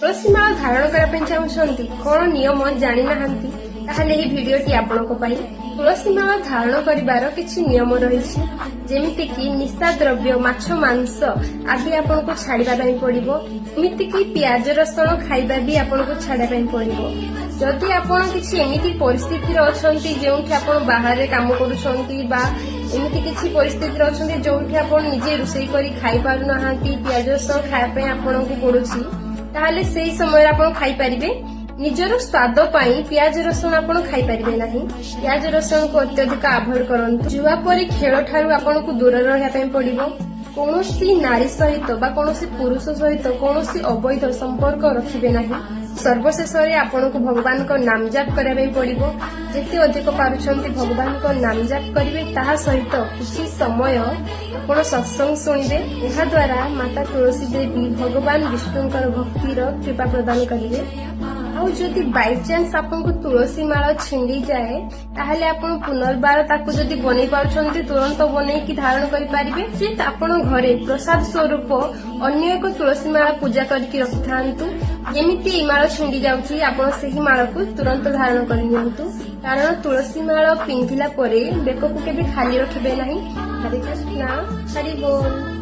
ତୁଳସୀ ମାଳ ଧାରଣ କରିବା ପାଇଁ ଚାହୁଁଛନ୍ତି, କଣ ନିୟମ ଜାଣିନାହାନ୍ତି, ତାହେଲେ ଏହି ଭିଡିଓଟି ଆପଣଙ୍କ ପାଇଁ। ତୁଳସୀ ମାଳ ଧାରଣ କରିବାର କିଛି ନିୟମ ରହିଛି, ଯେମିତିକି ନିଶା ଦ୍ରବ୍ୟ, ମାଛ, ମାଂସ ଆଦି ଆପଣଙ୍କୁ ଛାଡିବା ପାଇଁ ପଡିବ। ଏମିତିକି ପିଆଜ ରସୁଣ ଖାଇବା ବି ଆପଣଙ୍କୁ ଛାଡିବା ପାଇଁ ପଡିବ। ଯଦି ଆପଣ କିଛି ଏମିତି ପରିସ୍ଥିତିରେ ଅଛନ୍ତି, ଯେଉଁଠି ଆପଣ ବାହାରେ କାମ କରୁଛନ୍ତି ବା ଏମିତି କିଛି ପରିସ୍ଥିତିରେ ଅଛନ୍ତି, ଯୋଉଠି ଆପଣ ନିଜେ ରୋଷେଇ କରି ଖାଇ ପାରୁନାହାନ୍ତି, ପିଆଜ ରସୁଣ ଖାଇବା ପାଇଁ ଆପଣଙ୍କୁ ପଡୁଛି, ତାହେଲେ ସେଇ ସମୟରେ ଆପଣ ଖାଇପାରିବେ। ନିଜର ସ୍ୱାଦ ପାଇଁ ପିଆଜ ରସୁଣ ଆପଣ ଖାଇପାରିବେ ନାହିଁ। ପିଆଜ ରସୁଣକୁ ଅତ୍ୟଧିକ ଆଭଏଡ କରନ୍ତୁ। ଜୁଆ ପରି ଖେଳ ଠାରୁ ଆପଣଙ୍କୁ ଦୂରରେ ରହିବା ପାଇଁ ପଡିବ। କୌଣସି ନାରୀ ସହିତ ବା କୌଣସି ପୁରୁଷ ସହିତ କୌଣସି ଅବୈଧ ସମ୍ପର୍କ ରଖିବେ ନାହିଁ। ସର୍ବଶେଷରେ ଆପଣଙ୍କୁ ଭଗବାନଙ୍କ ନାମ ଜାପ କରିବା ପାଇଁ ପଡିବ। ଯେତେ ଅଧିକ ପାରୁଛନ୍ତି, ଭଗବାନଙ୍କ ନାମ ଜାପ କରିବେ। ତାହା ସହିତ କିଛି ସମୟ ଆପଣ ସତ୍ସଙ୍ଗ ଶୁଣିବେ। ଏହା ଦ୍ୱାରା ମାତା ତୁଳସୀ ଦେବୀ ଭଗବାନ ବିଷ୍ଣୁଙ୍କର ଭକ୍ତିର କୃପା ପ୍ରଦାନ କରିବେ। ଆଉ ଯଦି ବାଇଚାନ୍ସ ଆପଣଙ୍କୁ ତୁଳସୀ ମାଳ ଛିଣ୍ଡିଯାଏ, ତାହେଲେ ଆପଣ ପୁନର୍ବାର ତାକୁ ଯଦି ବନେଇ ପାରୁଛନ୍ତି, ତୁରନ୍ତ ବନେଇକି ଧାରଣ କରିପାରିବେ। ନଚେତ ଆପଣ ଘରେ ପ୍ରସାଦ ସ୍ୱରୂପ ଅନ୍ୟ ଏକ ତୁଳସୀ ମାଳ ପୂଜା କରିକି ରଖିଥାନ୍ତୁ। ଯେମିତି ଏଇ ମାଳ ଛିଣ୍ଡି ଯାଉଛି, ଆପଣ ସେହି ମାଳକୁ ତୁରନ୍ତ ଧାରଣ କରିନିଅନ୍ତୁ। କାରଣ ତୁଳସୀ ମାଳ ପିନ୍ଧିଲା ପରେ ବେକକୁ କେବେ ଖାଲି ରଖିବେ ନାହିଁ। ହରେ କୃଷ୍ଣ, ହରି ବୋଲ।